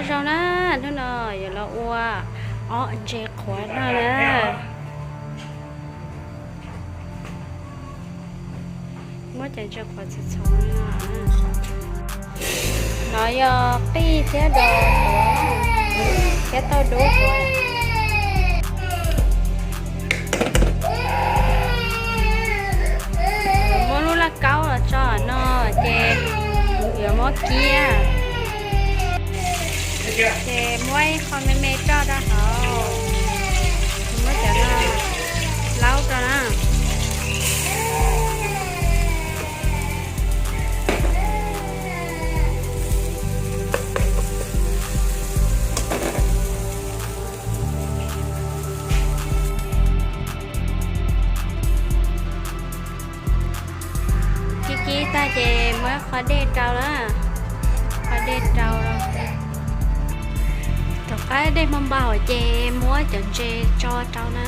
Zoo na, hnub no yuav los ua ob ntses qhuav no na. Muab cov ntses qhuav txhoov txhoov no. No yog qij thiab dos, thiab tauj dub. Muab lub laj kaub los tso no, ces yuav muab kiab, ces muab ib qho me me roj rau hauv, muab cov no laub rau na. Kib kib tag ces muab qhov dej rau na, qhov dej rau. Tom qab dej hmo npau ces muab cov ntses tso rau na.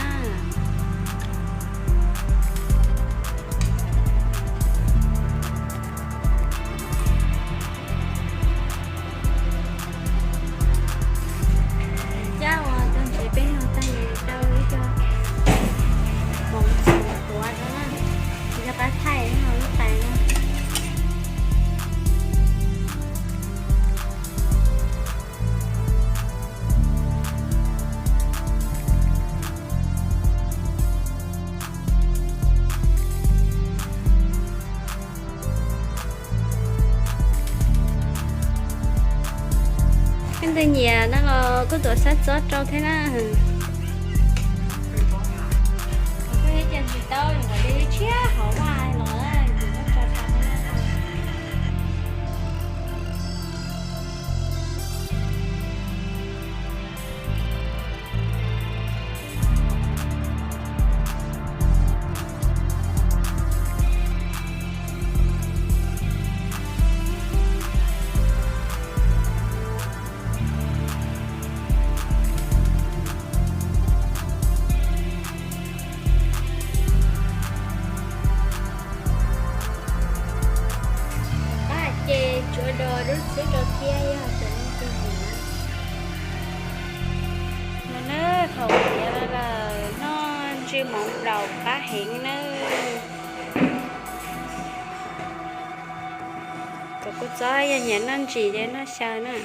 Cab ua tau ntses peb no tag es rau ib co mov txhuv qhuav rau na, yog qab thaij no lub tais no. Leej twg nyiam no los kuj tuav xab txob rau thiab na. Kuj ib ce ntsis tau kom li tshiab hauv vaj los kuj tso tau. Pab ces tsuav dos dub xwb rau thiab yog cov neeg twg nyiam. No na, thaum tiav lawm noj ntsej muag nplaum qab heev nawb. Kom kuv txob yog nyiam noj ntsim ces noj xyaw na.